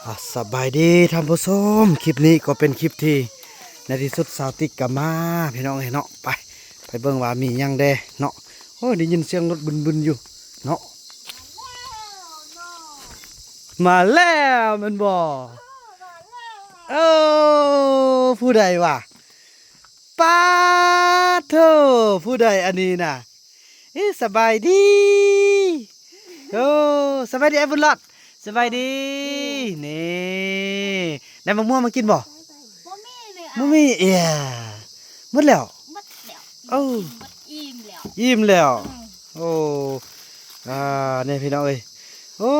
ອາ ສະບາຍດີທ່ານຜູ້ຊົມ, ຄລິບນີ້ກໍເປັນຄລິບທີ່ໃນທີ່ສຸດສາວຕິກກໍມາ ພີ່ນ້ອງເອີຍເນາະ. ໄປ ໄປເບິ່ງວ່າມີຫຍັງແດ່ເນາະ. ໂອ້ຍ ໄດ້ຍິນສຽງລົດບຶນໆຢູ່ເນາະ. ມາແລ້ວແມ່ນບໍ່? ເອີ ຜູ້ໃດວະ? ປາດໂທ້ ຜູ້ໃດອັນນີ້ນະ? ເອີ ສະບາຍດີ. ໂອ້ ສະບາຍດີອ້າຍບຸນຫຼອດ. ສະບາຍດີ. ນີ້ ໄດ້ໝາກມ່ວງມາກິນບໍ່? ບໍ່ມີເລີຍ ບໍ່ມີ. ເອີຍ ໝົດແລ້ວ? ໝົດແລ້ວ. ເອີ ກິນໝົດ ອີ່ມແລ້ວ ອີ່ມແລ້ວ. ເອີ ໂອ້ ອ່າ ນີ້ພີ່ນ້ອງເອີຍ. ໂອ້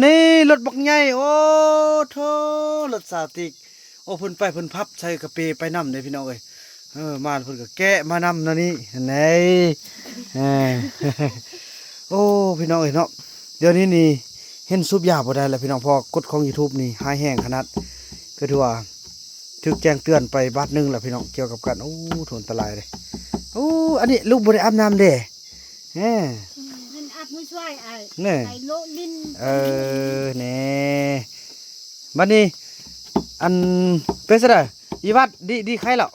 ນີ້ລົດບັກໃຫຍ່. ໂອ້ໂທ້ ລົດສາວຕິກ. ໂອ້ ເພິ່ນໄປ ເພິ່ນພັບໃສ່ກະເປໄປນຳເດ້ພີ່ນ້ອງເອີຍ. ເອີ ມາເພິ່ນກໍແກະມານຳແນວນີ້ ຫັ້ນໃດ. ເອີ ໂອ້ ພີ່ນ້ອງເອີຍເນາະ, ດຽວນີ້ນີ້ເຫັນສູບຢາບໍ່ໄດ້ແລ້ວພີ່ນ້ອງ, ເພາະກົດຂອງຢູທູບນີ້ຮ້າຍແຮງຂະໜາດ. ກໍຖືວ່າຖືກແຈ້ງເຕືອນໄປບາດໜຶ່ງແລ້ວພີ່ນ້ອງ ກ່ຽວກັບການ ໂອ້ ໂທ ອັນຕະລາຍເດ້. ໂອ້ ອັນນີ້ລູກບໍ່ໄດ້ອາບນ້ຳເດ້. ແນ່ ອືມ ມັນອາບມື້ຊ່ວຍອ້າຍ ແນ່ ໄປໂລະຫຼິ້ນ. ເອີ ແນ່ ບັດນີ້ ອັນ ເປັນຈັ່ງໃດ ອີວັດ ດີ ດີໄຄແລ້ວ?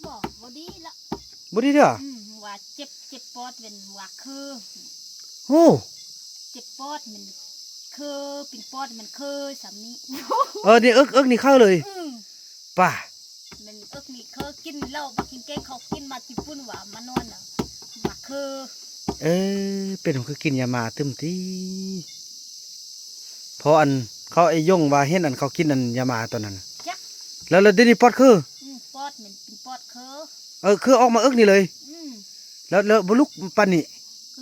ບໍ່ ບໍ່ດີລະ ບໍ່ດີເທື່ອ. ອືມ ວ່າເຈັບ ເຈັບປອດ ເປັນວ່າຄື ໂອ້ ເຈັບປອດ ມັນຄື ເປັນປອດ ມັນຄືສ່ຳນີ້. ເອີ ນີ້ເອິກ ເອິກນີ້ເຄີເລີຍ. ອືມ ປາ ແມ່ນເອິກນີ້ເຄີ ກິນເຫຼົ້າ ບໍ່ກິນແກງເຂົ້າ ກິນມາກິນປຸ້ນ ວ່າມານອນນະ ວ່າຄື. ເອີ ເປັນຫຍັງຄືກິນຢາໝາຕື່ມຕິ? ເພາະອັນເຂົາໄອ້ຍົງວ່າເຫັນອັນເຂົາກິນອັນຢາໝາຕອນນັ້ນນະ. ຈັກ ແລ້ວ ແລ້ວດຽວນີ້ປອດຄື? ອືມ ປອດ ແມ່ນເປັນປອດຄື. ເອີ ຄືອອກມາເອິກນີ້ເລີຍ. ອືມ ແລ້ວ ແລ້ວບໍ່ລຸກປານນີ້?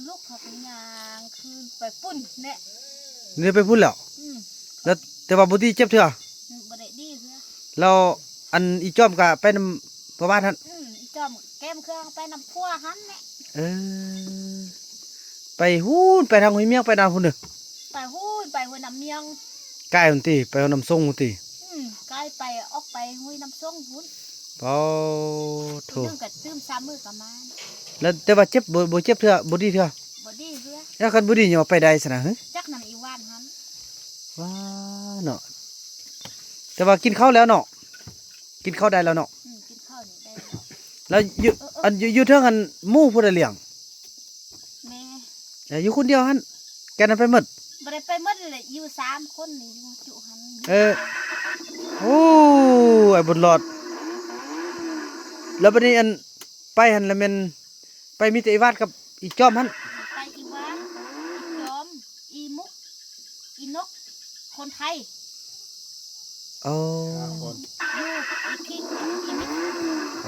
ລຸກ ເຂົາກໍຍ່າງຄືນໄປປຸ້ນແຫຼະ. ນີ້ໄປພຸ້ນແລ້ວ? ອືມ ແລ້ວ ແຕ່ວ່າບໍ່ດີເຈັບເທື່ອ? ອືມ ບໍ່ໄດ້ດີເທື່ອ. ແລ້ວອັນອີຈອມກໍໄປນຳພໍ່ບ້ານຫັ້ນ? ອືມ ອີຈອມແກ້ມເຄື່ອງໄປນຳຜົວຫັ້ນແຫຼະ. ເອີ ໄປພຸ້ນ ໄປທາງຫ້ວຍມຽງ ໄປນຳພຸ້ນເດີ. ໄປພຸ້ນ ໄປຫ້ວຍນ້ຳມຽງ. ກາຍພຸ້ນຕິ ໄປນຳຊົງພຸ້ນຕິ? ອືມ ກາຍໄປ ອອກໄປຫ້ວຍນ້ຳຊົງພຸ້ນ. ປາໂທ້ ໜຶ່ງກໍຕື່ມ ສາມມື້ກໍມາ. ແລ້ວແຕ່ວ່າເຈັບ ບໍ່ ບໍ່ເຈັບເທື່ອ ບໍ່ດີເທື່ອ? ບໍ່ດີເທື່ອ. ແລ້ວຄັນບໍ່ດີຍັງວ່າໄປໄດ້ຊັ້ນນະ? ຈັກນຳອີວານຫັ້ນ. ວ້າເນາະ ແຕ່ວ່າກິນເຂົ້າແລ້ວເນາະ? ກິນເຂົ້າໄດ້ແລ້ວເນາະ? ອືມ ກິນເຂົ້ານີ້ໄດ້ແລ້ວ. ແລ້ວຢູ່ ເອີ ເອີ ອັນຢູ່ ຢູ່ເທິງຫັ້ນໝູ່ຜູ້ໃດລ້ຽງ? ແມ່. ແລ້ວຢູ່ຄົນດຽວຫັ້ນ ແກ່ນຳໄປໝົດ? ບໍ່ໄດ້ໄປໝົດແຫຼະ ຢູ່ສາມຄົນນີ້ ຢູ່ຈຸຫັ້ນ. ເອີ ໂອ້ ອ້າຍບຸນຫຼອດ. ແລ້ວບັດນີ້ອັນໄປຫັ້ນລະແມ່ນ ໄປມີແຕ່ອີວາດກັບອີຈອມຫັ້ນ? ໄປອີວາດ ອີຈອມ ອີມຸກ ອີນົກ ຄົນໄທ. ອໍ ຫ້າຄົນ ຢູ່ ອີຄິງ ອີມິກ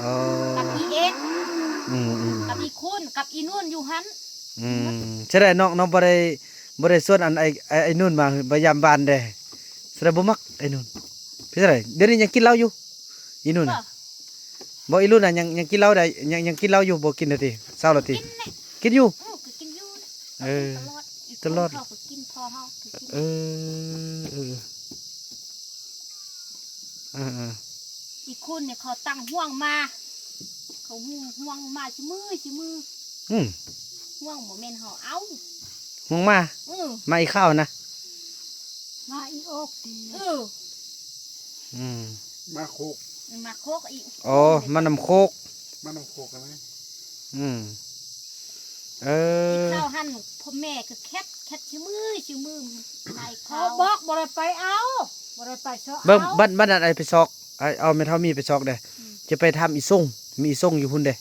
ອໍ ກັບອີເອກ ອືມໆ ກັບອີຄູນ ກັບອີນູນຢູ່ຫັ້ນ. ອືມ ສະແດງນ້ອງ ນ້ອງບໍ່ໄດ້ ບໍ່ໄດ້ຊວນອັນໄອ້ ໄອ້ ໄອ້ນູນມາ ມາຢາມບ້ານເດ້. ສະແດງບໍ່ມັກໄອ້ນູນ. ເປັນຈັ່ງໃດ ດຽວນີ້ຍັງກິນເຫຼົ້າຢູ່ ອີນູນນະ? ບໍ່ ບໍ່ ອີນູນນະ ຍັງ ຍັງກິນເຫຼົ້າໄດ້ ຍັງ ຍັງກິນເຫຼົ້າຢູ່ ບໍ່ກິນແລ້ວຕິ? ເຊົາແລ້ວຕິ? ກິນແຫຼະ ກິນຢູ່. ເອີ ກິນຢູ່. ເອີ ຕະຫຼອດ ຕະຫຼອດ ກິນເຂົ້າກໍກິນ ພໍ່ເຮົາກໍກິນ. ເອີ ເອີ ເອີ ເອີ ອີຄູນນີ້ເຂົາຕັ້ງຫ່ວງມາ ເຂົາຫູ່ຫ່ວງມາຊິມື້ຊິມື້. ອືມ ຫ່ວງບໍ່ແມ່ນເຮົາເອົາ ຫ່ວງມາ. ເອີ ມາອີຂ້າວນະ ມາອີໂອກຕິ. ເອີ ອືມ ມາໂຄກ ມາໂຄກອີກ. ອໍ ມານຳໂຄກ ມານຳໂຄກນະ. ອືມ ເອີ ອີຂ້າວຫັ້ນ ພໍ່ແມ່ກໍແຄັດ ແຄັດຊິມື້ຊິມື້ ໄລ່ ເຂົາ ເຂົາບອກບໍ່ໄດ້ໄປເອົາ ບໍ່ໄດ້ໄປຊອກເອົາ. ເບິ່ງ ບັດ ບັດນັ້ນໄອ້ໄປຊອກ ໄອ້ເອົາແມ່ເຖົ້າມີໄປຊອກເດ້. ອືມ ຈະໄປຖາມອີຊົງ ມີອີຊົງຢູ່ພຸ້ນເດ້.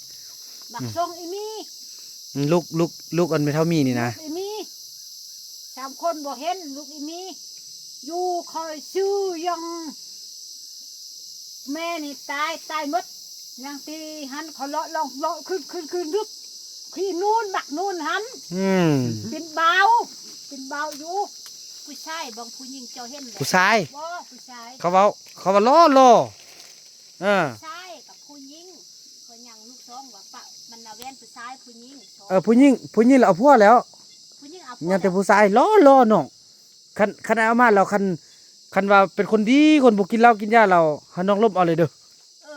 ບັກຊົງ ອືມ ອີມີ ອືມ ລູກ ລູກ ລູກອັນແມ່ເຖົ້າມີນີ້ນະ ລູກອີມີ ສາມຄົນບໍ່ເຫັນ ລູກອີມີຢູ່. ຂ້ອຍຊື່ຫຍັງ ແມ່ນີ້ຕາຍ ຕາຍໝົດ. ຍັງທີ່ຫັ້ນ ເຂົາເລາະລອງເລາະຂຶ້ນ ຂຶ້ນ ຂຶ້ນ ລຶບ ທີ່ນູນ ບັກນູນຫັ້ນ. ອືມ ເປັນບ່າວ ເປັນບ່າວຢູ່. ຜູ້ຊາຍບໍ່ ຜູ້ຍິງ ເຈົ້າເຫັນແລ້ວ? ຜູ້ຊາຍ ບໍ່ ຜູ້ຊາຍ ເຂົາເວົ້າ ເຂົາວ່າຫຼໍ່ໆ. ເອີ ຊາຍກັບຜູ້ຍິງ ເຂົາຍັງລູກສອງວ່າປະ ມັນນະແວ່ນຜູ້ຊາຍຜູ້ຍິງສອງ. ເອີ ຜູ້ຍິງ ຜູ້ຍິງລະເອົາຜົວແລ້ວ. ຜູ້ຍິງເອົາຜົວ ຍັງແຕ່ຜູ້ຊາຍຫຼໍ່ໆນ້ອງ. ຄັນ ຄັນເອົາມາແລ້ວ ຄັນ ຄັນວ່າເປັນຄົນດີ ຄົນບໍ່ກິນເຫຼົ້າກິນຢາແລ້ວ ໃຫ້ນ້ອງລົມເອົາເລີຍເດີ. ເອີ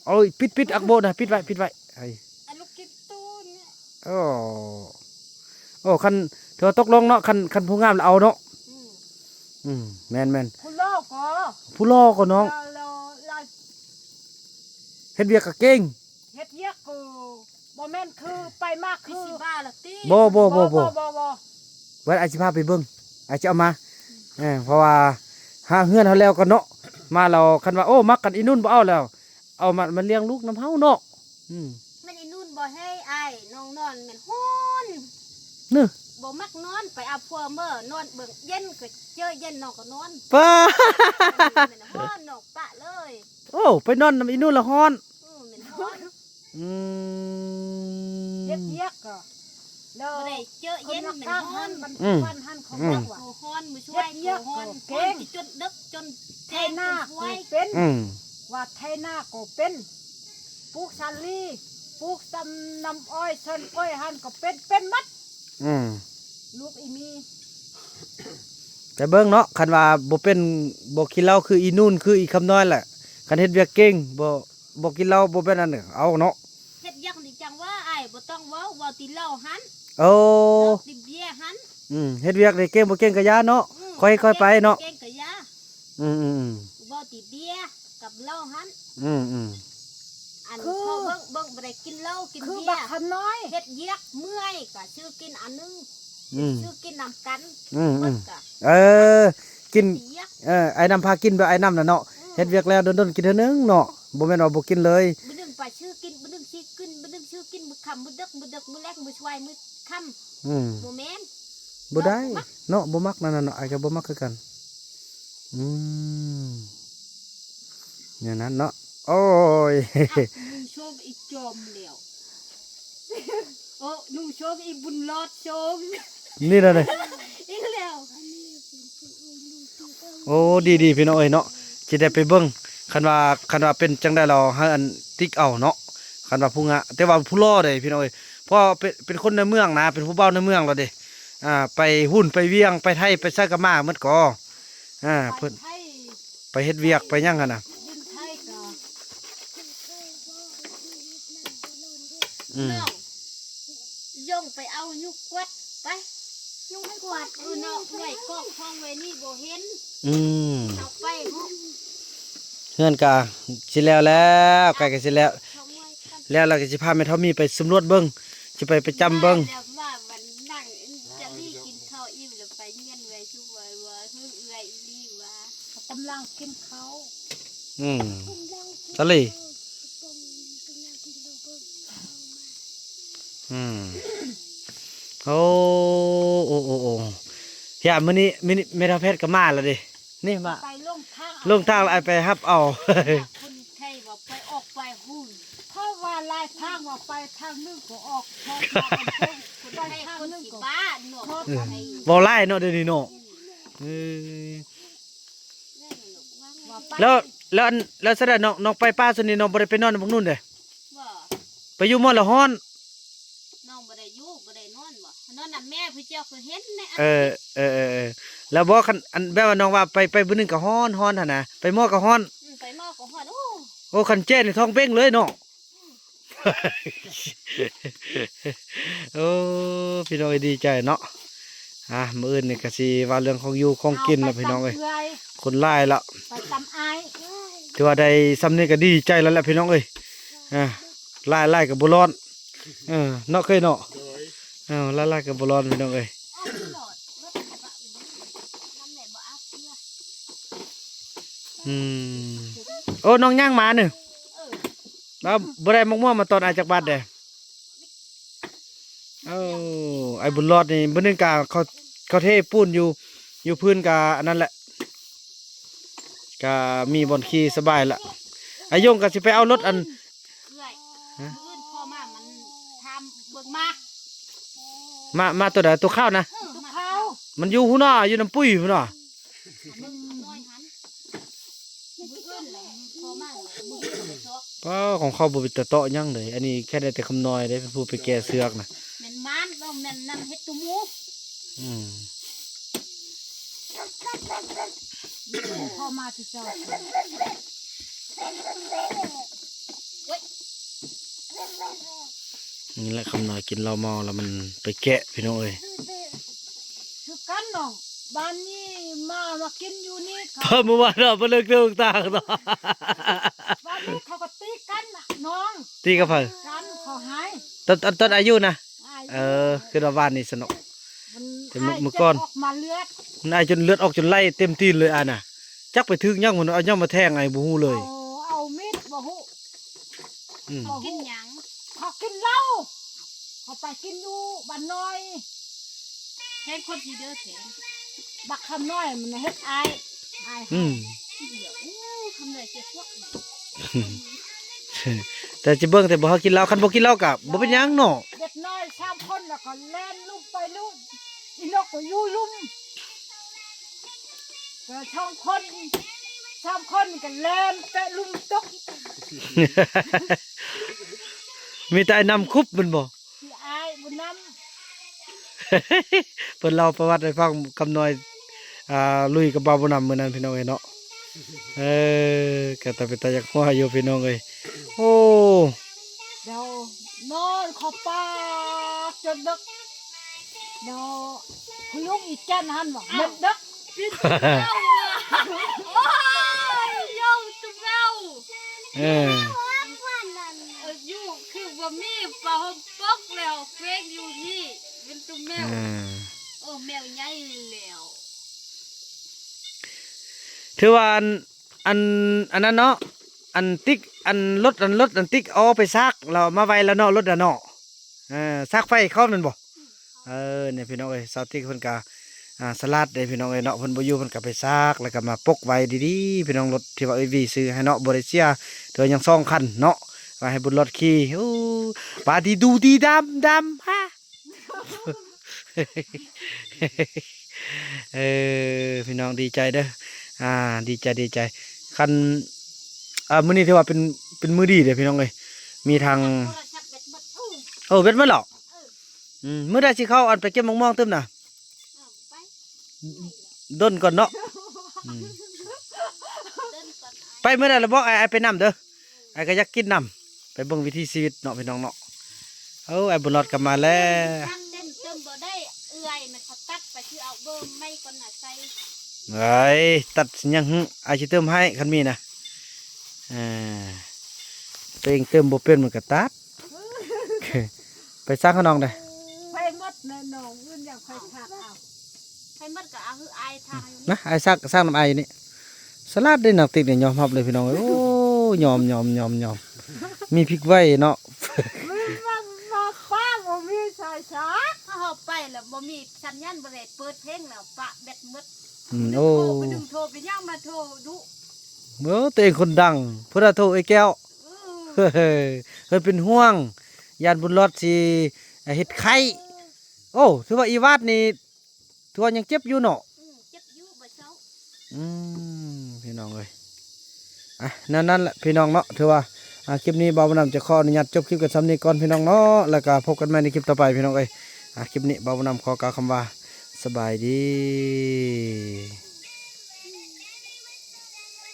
ເອົາ ປິດ ປິດອັກໂບນະ ປິດໄວ້ ປິດໄວ້. ໄອ້ ອັນລູກກິນຕູນ. ໂອ້ ໂອ້ ຄັນ ຖືວ່າຕົກລົງເນາະ ຄັນ ຄັນຜູ້ງາມລະເອົາເນາະ. ອືມ ອືມ ແມ່ນໆ ຜູ້ຫຼໍ່ກໍ ຜູ້ຫຼໍ່ກໍນ້ອງ ລະ ລະ ລະ ເຮັດວຽກກໍເກັ່ງ ເຮັດວຽກກໍບໍ່ແມ່ນຄືໄປມາຄືຊິບ້າລະຕິ. ບໍ່ ບໍ່ ບໍ່ ບໍ່ ບໍ່ ບໍ່ ບໍ່ ບໍ່ ອ້າຍຊິພາໄປເບິ່ງ ອ້າຍຊິເອົາມາ. ເອີ ເພາະວ່າຫາເຮືອນເຮົາແລ້ວກ່ອນເນາະ ມາແລ້ວຄັນວ່າ ໂອ້ ມັກກັນ ອີ່ນຸ່ນບໍ່ເອົາແລ້ວ ເອົາມາ ມາລ້ຽງລູກນຳເຮົາເນາະ. ອືມ ແມ່ນອີ່ນຸ່ນບໍ່ໃຫ້ອ້າຍນ້ອງນອນ ແມ່ນຮ້ອນ ເນາະ ບໍ່ມັກນອນ ໄປເອົາຜົວເມີນອນເບິ່ງ ເຢັນກໍເຈີເຢັນ ນ້ອງກໍນອນ ປ້າ ແມ່ນຮ້ອນ ນ້ອງປະເລີຍ. ໂອ້ ໄປນອນນຳອີ່ນຸ່ນລະຮ້ອນ. ເອີ ແມ່ນຮ້ອນ. ອືມ ເຮັດວຽກກໍ ແລ້ວບໍ່ໄດ້ເຈີເຢັນ ແມ່ນຮ້ອນ. ອືມ ມັນຮ້ອນ ມັນຮ້ອນ ມື້ຊ່ວຍກໍຮ້ອນ ຮ້ອນຈົນເດິກ ຈົນແຈ້ງ ຈົນຫວຍ. ອືມ ວ່າໄຖນາກໍເປັນ ປູກສາລີ ປູກຊຳນ້ຳອ້ອຍ ເຊີນກ້ອຍຫັ້ນກໍເປັນ ເປັນໝົດ. ອືມ ລູກອີ່ມີ ໄປເບິ່ງເນາະ ຄັນວ່າບໍ່ເປັນ ບໍ່ກິນເຫຼົ້າຄືອີ່ນຸ່ນ ຄືອີ່ຄຳນ້ອຍແຫຼະ ຄັນເຮັດວຽກເກັ່ງ ບໍ່ ບໍ່ກິນເຫຼົ້າ ບໍ່ແມ່ນອັນເອົາເນາະ. ເຮັດວຽກນີ້ຈັ່ງວ່າອ້າຍ ບໍ່ຕ້ອງເວົ້າ ເວົ້າແຕ່ເຫຼົ້າຫັ້ນ. ໂອ້ ເວົ້າແຕ່ເບຍຫັ້ນ. ອືມ ເຮັດວຽກນີ້ເກັ່ງບໍ່ເກັ່ງກະຢ່າເນາະ. ອືມ ຄ່ອຍ ຄ່ອຍໄປເນາະ ເກັ່ງກະຢ່າ. ອືມໆໆ ເວົ້າແຕ່ເບຍກັບເຫຼົ້າຫັ້ນ. ອືມໆ ອັນ ຄື ເຂົາເບິ່ງ ເບິ່ງບໍ່ໄດ້ກິນເຫຼົ້າກິນເບຍ ຄືບັກຄຳນ້ອຍ ເຮັດວຽກເມື່ອຍກະຊື້ກິນອັນໜຶ່ງ. ອືມ ຊື້ກິນນຳກັນ. ອືມໆ ເບິດກະ ເອີ ກິນ ເຮັດວຽກ ເອີ ອ້າຍນ້ຳພາກິນແບບອ້າຍນ້ຳນະເນາະ. ອືມ ເຮັດວຽກແລ້ວດົນໆກິນເທື່ອໜຶ່ງເນາະ ບໍ່ແມ່ນວ່າບໍ່ກິນເລີຍ. ມື້ໜຶ່ງໄປຊື້ກິນ ມື້ໜຶ່ງຊື້ກິນ ມື້ໜຶ່ງຊື້ກິນ ມື້ຄ່ຳ ມື້ເດິກ ມື້ເດິກ ມື້ແລງ ມື້ສວາຍ ມື້ຄ່ຳ. ອືມ ບໍ່ແມ່ນ ບໍ່ໄດ້ເນາະ ບໍ່ມັກ ເນາະ ບໍ່ມັກນັ້ນນະເນາະ ອ້າຍກໍບໍ່ມັກຄືກັນ. ອືມ ແນວນັ້ນເນາະ. ໂອ້ຍ ອ່ະ ໜູໂຊກອີກຈອມແລ້ວ. ໂອ້ ໜູໂຊກອີກ ບຸນລອດໂຊກ ນີ້ລະນີ້ ອີກແລ້ວ. ໂອ້ ດີໆ ພີ່ນ້ອງເອີຍເນາະ ຊິໄດ້ໄປເບິ່ງ ຄັນວ່າ ຄັນວ່າເປັນຈັ່ງໃດລາວໃຫ້ອັນຕິກເອົາເນາະ ຄັນວ່າຜູ້ງາ ແຕ່ວ່າຜູ້ຫຼໍ່ເດ້ພີ່ນ້ອງເອີຍ ເພາະວ່າເປັນ ເປັນຄົນໃນເມືອງນະ ເປັນຜູ້ບ່າວໃນເມືອງລາວເດ້. ອ່າ ໄປຮຸ້ນໄປວຽງ ໄປໄທ ໄປໃສກະມາໝົດກໍ ອ່າ ເພິ່ນ ໄປເຮັດວຽກໄປຫຍັງຫັ້ນນະ. ອືມ ເອົາ ຍົງໄປເອົາຢູ່ກວດໄປ ຍຸງໃຫ້ກວດ ເອີເນາະ ເອື້ອຍກອກຫ້ອງໄວ້ນີ້ບໍ່ເຫັນ. ອືມ ເອົາໄປເນາະ ເຮືອນກະຊິແລ້ວແລ້ວ ໃກ້ກະຊິແລ້ວ ແລ້ວລະກະຊິພາແມ່ເຖົ້າມີໄປສຳຫຼວດເບິ່ງ ຊິໄປປະຈຳເບິ່ງ. ແລ້ວວ່າວັນນັ່ງຈະມີກິນເຂົ້າອີ່ມແລ້ວໄປເງືອນເອື້ອຍ ຄືວ່າເອື້ອຍອີ່ຫຼີວ່າ ກຳລັງກິນເຂົ້າ. ອືມ ສາລີ ອືມ ໂອ້ ໂອ້ ໂອ້ ໂອ້ ຢ່າ ມື້ນີ້ ມື້ນີ້ແມ່ເຖົ້າແພດກໍມາແລ້ວເດ້. ນີ້ມາ ໄປລົງທາງ ລົງທາງແລ້ວອ້າຍໄປຮັບເອົາ. ຄົນໄທວ່າໄປອອກໄປຫຸ່ນ ເພາະວ່າຫຼາຍທາງວ່າໄປທາງໜຶ່ງກໍອອກ ເພາະວ່າຄົນໄທ ຄົນຊິບ້າເນາະ. ເອີ ເວົ້າຫຼາຍເນາະດຽວນີ້ເນາະ. ເອີ ແລ້ວ ແລ້ວອັນ ແລ້ວຊະດາ ນ້ອງ ນ້ອງໄປປ່າຊະນີ້ ນ້ອງບໍ່ໄດ້ໄປນອນນຳພວກນັ້ນເດ້. ບໍ່ ໄປຢູ່ໝໍລະຮ້ອນ. ນ້ອງບໍ່ໄດ້ຢູ່ ບໍ່ໄດ້ນອນບໍ່ ນອນນຳແມ່ຜູ້ເຈົ້າກໍເຫັນແນ່. ເອີ ເອີ ເອີ ເອີ ແລ້ວບໍ່ ຄັນ ອັນ ແບບວ່ານ້ອງວ່າໄປ ໄປມື້ໜຶ່ງກໍຮ້ອນ ຮ້ອນຫັ້ນນະ ໄປໝໍກໍຮ້ອນ. ອືມ ໄປໝໍກໍຮ້ອນ. ໂອ້ ໂອ້ ຄັນແຈ້ນີ້ທ້ອງເປັ່ງເລີຍເນາະ. ໂອ້ ພີ່ນ້ອງເອີຍ ດີໃຈເນາະ. ອ່າ ມື້ອື່ນນີ້ກະຊິວ່າເລື່ອງຂອງຢູ່ຂອງກິນລະພີ່ນ້ອງເອີຍ. ຄົນຫຼາຍລະ ໄປຕຳອ້າຍ ຖືວ່າໄດ້ຊ່ຳນີ້ກະດີໃຈລະແຫຼະພີ່ນ້ອງເອີຍ. ອ່າ ຫຼາຍໆກະບໍ່ຮ້ອນ. ເອີ ເນາະ ເຄີຍເນາະ. ເອີ ຫຼາຍໆກະບໍ່ຮ້ອນພີ່ນ້ອງເອີຍ. ອືມ ໂອ້ ນ້ອງຍ່າງມານີ້. ເອີ ລາວບໍ່ໄດ້ໝາກມ່ວງມາຕອນອ້າຍຈັກບາດເດ້. ໂອ້ ອ້າຍບຸນລອດນີ້ ມື້ໜຶ່ງກະເຂົາ ເຂົາເທປູນຢູ່ ຢູ່ພື້ນກະອັນນັ້ນແຫຼະ ກະມີບ່ອນຂີ່ສະບາຍລະ. ອາຍົງກະຊິໄປເອົາລົດອັນ ເອື້ອຍ ຮະ ມື້ອື່ນພໍ່ມາມັນຖາມເບິ່ງໝາກ. ໝາ ໝາກໂຕໃດ? ໂຕຂາວນະ? ເອີ ໝາກຂາວ. ມັນຢູ່ພຸ້ນນະ ຢູ່ນຳປຸ້ຍພຸ້ນນະ. ເບິ່ງນ້ອຍຫັ້ນ ມື້ອື່ນລະພໍ່ມາ ມື້ອື່ນໄປຊອກ. ປ້າ ຂອງເຂົາບໍ່ເປັນຕາເຕາະຫຍັງເລີຍ. ອັນນີ້ແຄ່ໄດ້ແຕ່ຄຳນ້ອຍເດ້ ເປັນຜູ້ໄປແກ່ເຊືອກນະ. ແມ່ນມານ ເວົ້າແມ່ນນຳເຮັດໂຕໝູ. ອືມ ພໍ່ມາທີ່ເຈົ້າ ໂອ້ຍ. ນີ້ແຫຼະ ຄຳນ້ອຍກິນເຫຼົ້າເມົາແລ້ວມັນໄປແກະ ພີ່ນ້ອງເອີຍ. ຄືກັນນ້ອງ ບ້ານນີ້ມາ ມາກິນຢູ່ນີ້ເຂົາ ເມື່ອວານເນາະ ມາເລີກເດີກຕ່າງເນາະ ບ້ານນີ້ເຂົາກໍຕີກັນນະນ້ອງ. ຕີກັບໃຜ? ກັນເຂົາໃຫ້ ຕອນ ຕອນ ຕອນອາຍຸນະ? ອາຍຸ ເອີ ຄືວ່າບ້ານນີ້ສະເນາະ ມັນ ແຕ່ມື້ ມື້ກ່ອນ ອອກມາເລືອດ ມັນອາຍຈົນເລືອດອອກຈົນໄຫຼເຕັມຕີນເລີຍອານະ. ຈັກໄປຖືກຫຍັງ ມັນເອົາຫຍັງມາແທງ ອາຍບໍ່ຮູ້ເລີຍ. ເອົາ ເອົາມີດບໍ່ຮູ້. ອືມ ເຂົາກິນຫຍັງ? ເຂົາກິນເຫຼົ້າ ເຂົາໄປກິນຢູ່ບ້ານນ້ອຍ ແທງຄົນທີ່ເດີແທງ ບັກຄຳນ້ອຍມັນເຮັດອາຍ ອາຍ ອືມ ໂອ້ ຄຳນ້ອຍເຈັບພວກ ແຕ່ຊິເບິ່ງແຕ່ບໍ່ໃຫ້ກິນເຫຼົ້າ ຄັນບໍ່ກິນເຫຼົ້າກະບໍ່ເປັນຫຍັງເນາະ. ເດັກນ້ອຍສາມຄົນແລ້ວກໍແລ່ນລຸ່ມໄປລຸ່ມ ອີນົກກໍຢູ່ລຸ່ມ ກໍສອງຄົນ ສາມຄົນກໍແລ່ນແປະລຸ່ມຕົກ. ມີແຕ່ອ້າຍນຳຄຸບແມ່ນບໍ່? ທີ່ອ້າຍບຸນນຳ ເພິ່ນເລົ່າປະຫວັດໃຫ້ຟັງ ຄຳນ້ອຍ ອ່າ ລຸຍກັບບ່າວບຸນນຳມື້ນັ້ນ ພີ່ນ້ອງເອີຍເນາະ. ເອີ ກໍຕາເປັນຕາຢາກຫົວຢູ່ ພີ່ນ້ອງເອີຍ. ໂອ້ ດຽວນອນເຂົ້າປ່າຈົນເດິກ ດຽວ ຄຸນລຸງອີແກ່ນຫັ້ນວ່າ ເອົາ ແມ່ນເດິກ ໂອ້ຍ ໂຍມຕຸແມວ ເອີ ເອີ ຢູ່ຄືບໍ່ມີຜ້າຫົ່ມປົກແລ້ວ ເພງຢູ່ທີ່ເປັນຕຸແມວ ເອີ ໂອ້ ແມວໃຫຍ່ແລ້ວ. ຖືວ່າອັນ ອັນ ອັນນັ້ນເນາະ ອັນຕິກ ອັນລົດ ອັນລົດ ອັນຕິກເອົາໄປຊາກແລ້ວມາໄວ້ແລ້ວເນາະ ລົດນະເນາະ. ເອີ ຊາກໄຟເຂົາແມ່ນບໍ່? ເອີ ນີ້ພີ່ນ້ອງເອີຍ ສາວຕິກເພິ່ນກະ ອ່າ ສະຫຼາດເດ້ພີ່ນ້ອງເອີຍເນາະ ເພິ່ນບໍ່ຢູ່ເພິ່ນກະໄປຊາກ ແລ້ວກະມາປົກໄວ້ດີໆ ພີ່ນ້ອງ. ລົດທີ່ວ່າເອື້ອຍວີຊື້ໃຫ້ເນາະ ບໍ່ໄດ້ເສຍ ຖືວ່າຍັງສອງຄັນເນາະ ວ່າໃຫ້ບຸນຫຼອດຂີ່. ໂອ້ ປາດີດູດີດຳດຳ ຮະ ເອີ ພີ່ນ້ອງດີໃຈເດີ ອ່າ ດີໃຈ ດີໃຈ. ຄັນ ອ່າ ມື້ນີ້ຖືວ່າເປັນ ເປັນມື້ດີເດ້ພີ່ນ້ອງເອີຍ ມີທັງ ໂທລະສັບແບັດໝົດ ໂອ້ ເອີ ເບັດໝົດແລ້ວ. ອືມ ມື້ໃດຊິເຂົ້າອັນໄປເກັບໝາກມ່ວງຕື່ມນະ? ດົນກ່ອນເນາະ. ອືມ ໄປມື້ໃດລະບອກອ້າຍ ອ້າຍໄປນຳເດີ ອ້າຍກໍຢາກກິນນຳ ໄປເບິ່ງວິຖີຊີວິດເນາະ ພີ່ນ້ອງເນາະ. ເອີ ອ້າຍບຸນລອດກໍມາແລ້ວ ຕັດເຕັມເຕີມບໍ່ໄດ້ ເອື້ອຍມັນເຂົາຕັດໄປ ຄືເອົາເບີໃໝ່ກ່ອນນະໃສ່. ເອີຍ ຕັດຫຍັງ ອ້າຍຊິເຕີມໃຫ້ ຄັນມີນະ. ເອີ ຕົວເອງເຕີມບໍ່ເປັນມັນກໍຕັດ. ໄປສ້າງຂະໜອງໄດ໋ ໄປໝົດແນ່ນ້ອງ ອື່ນຢ່າງໄປຂາດເອົາ ໄປໝົດກໍເອົາຄືອ້າຍທາງຢູ່ ນະ ອ້າຍຊັກ ສ້າງນຳອ້າຍຢູ່ນີ້. ສະຫຼາດເດ້ນາງຕິກນີ້ ຍອມຮັບເລີຍພີ່ນ້ອງເອີຍ. ໂອ້ ຍອມ ຍອມ ຍອມ ຍອມ ມີພິກໄວເນາະ ມັນມາ ມາປ້າບໍ່ມີສາຍຊາກ ເຮົາໄປແລ້ວບໍ່ມີສັນຍານ ບໍ່ໄດ້ເປີດເພງແລ້ວປະແບັດໝົດ. ອືມ ໂອ້ ໄປດຶງໂທ ໄປຫຍັງມາໂທດຸ ເອີ ຕົວເອງຄົນດັງ ພຸ້ນລະໂທເອື້ອຍແກ້ວ. ເອີ ເພິ່ນເປັນຫ່ວງ ຢ້ານບຸນລອດຊິເຮັດໄຂ້. ໂອ້ ຖືວ່າອີວາດນີ້ ຖືວ່າຍັງເຈັບຢູ່ເນາະ. ອືມ ເຈັບຢູ່ບໍ່ເຊົາ. ອືມ ພີ່ນ້ອງເອີຍ ອ່ະ ແນວນັ້ນແຫຼະພີ່ນ້ອງເນາະ. ຖືວ່າ ອ່າ ຄລິບນີ້ບ່າວບຸນນຳຈະຂໍອະນຸຍາດຈົບຄລິບກັນສ່ຳນີ້ກ່ອນ ພີ່ນ້ອງເນາະ ແລ້ວກໍພົບກັນໃໝ່ໃນຄລິບຕໍ່ໄປ ພີ່ນ້ອງເອີຍ. ອ່າ ຄລິບນີ້ບ່າວບຸນນຳຂໍກ່າວຄຳວ່າ ສະບາຍດີ.